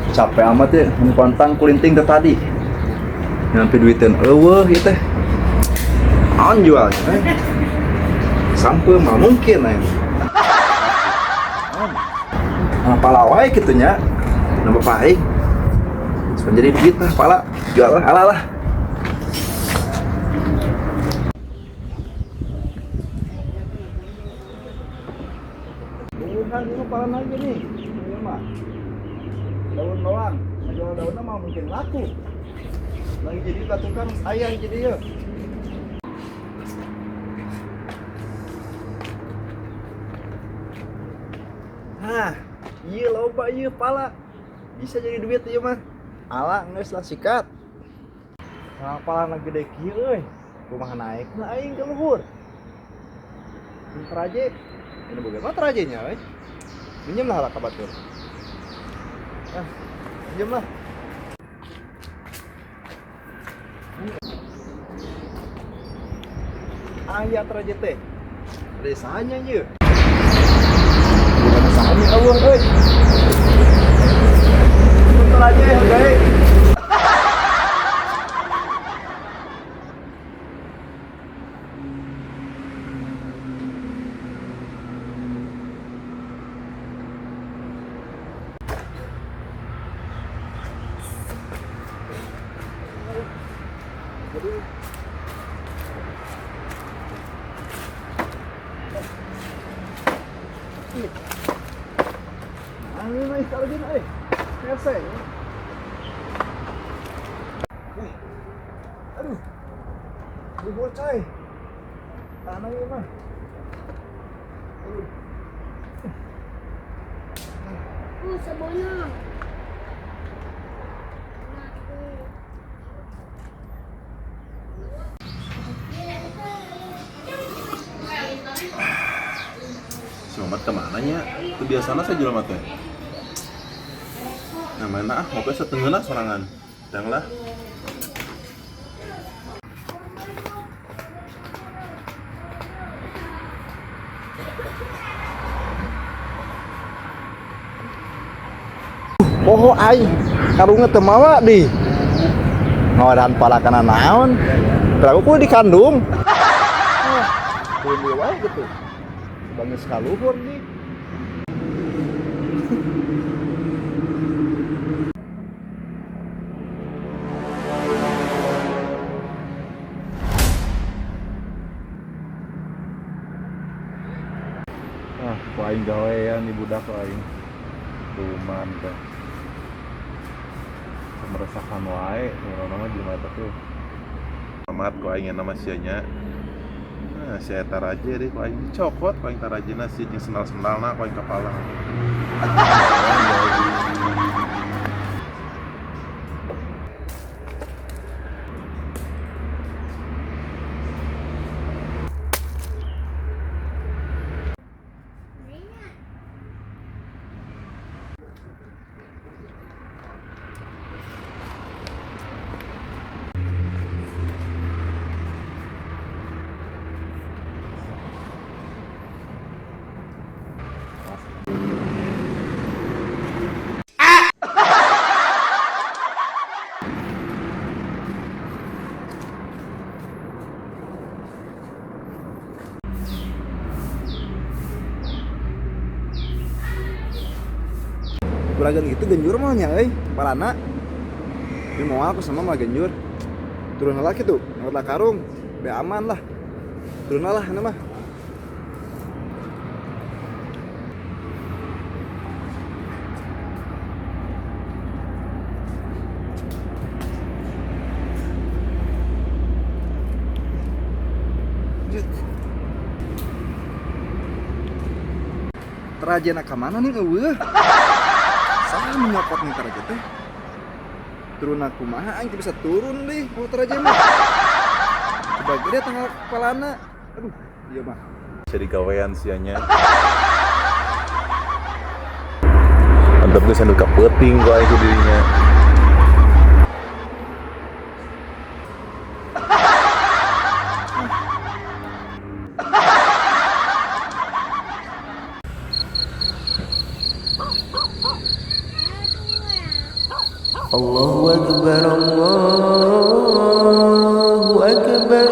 Capek amat ya, pantang kulinting teh tadi. Nyampe duitan eueuh ieu teh. Naon jual? Eh? Sampai mah mungkin aing. Nah, pala wae kitu nya. Nambah paing. Supaya jadi duit lah pala, jual lah ala lah. Bukan itu pala lagi nih. Ini mah. Daun doang. Jual daunnya mah mungkin laku. Lagi jadi tukang sayang jadi ya. Nah, iya loba iya pala. Bisa jadi duit ieu mah. Ala geus lah sikat. Nah, pala gede kieu euy. Kumaha naik lah aing ke luhur. Teraje. Ini boga mah terajenya euy. Minjem lah lah ka batur. Ah, minjem lah. Aya teraje teh. Desanya ieu. Bukan sahanya eueuh euy. Teraje hargae. Nah, ini mah kalau gini, eh, selesai. Wih, aduh, luhur coy, tanah ini mah. Aduh. Sabono. Si Mamat kemana nya? Itu biasanya saya jual teh. Nah mana ah, ngopi setengah sorangan. Dang lah. Poho aing, karungna teu mawa di. Ngawadan pala kana naon? Pelaku kudu dikandung. Ah, kudu wae gitu. Bangis kaluhur nih. Ah, ku aing gawean di budak ku aing. Tuman teh. Meresahkan wae, urang mah jelema eta tuh. Amat ku aing nama sia nya. Nah, si eta raja deh ku aing dicokot ku aing tarajena sia jeung sendal-sendalna ku aing kepala. Kuragan gitu genjur mah nya euy, palana. Ini mau aku sama mah genjur. Turun lah gitu, ngangkat karung, be aman lah. Turun lah ini mah. Terajena ka mana nih eueuh? Saha menyokot nih teraja teh? Turun aku mah aing teu bisa turun deh kalau teraja mah. Coba gede tanggal kepalana. Aduh, iya mah. Jadi gawean sianya. Mantap geus anu kapeuting ku aing dirinya. Allahu akbar, Allahu akbar.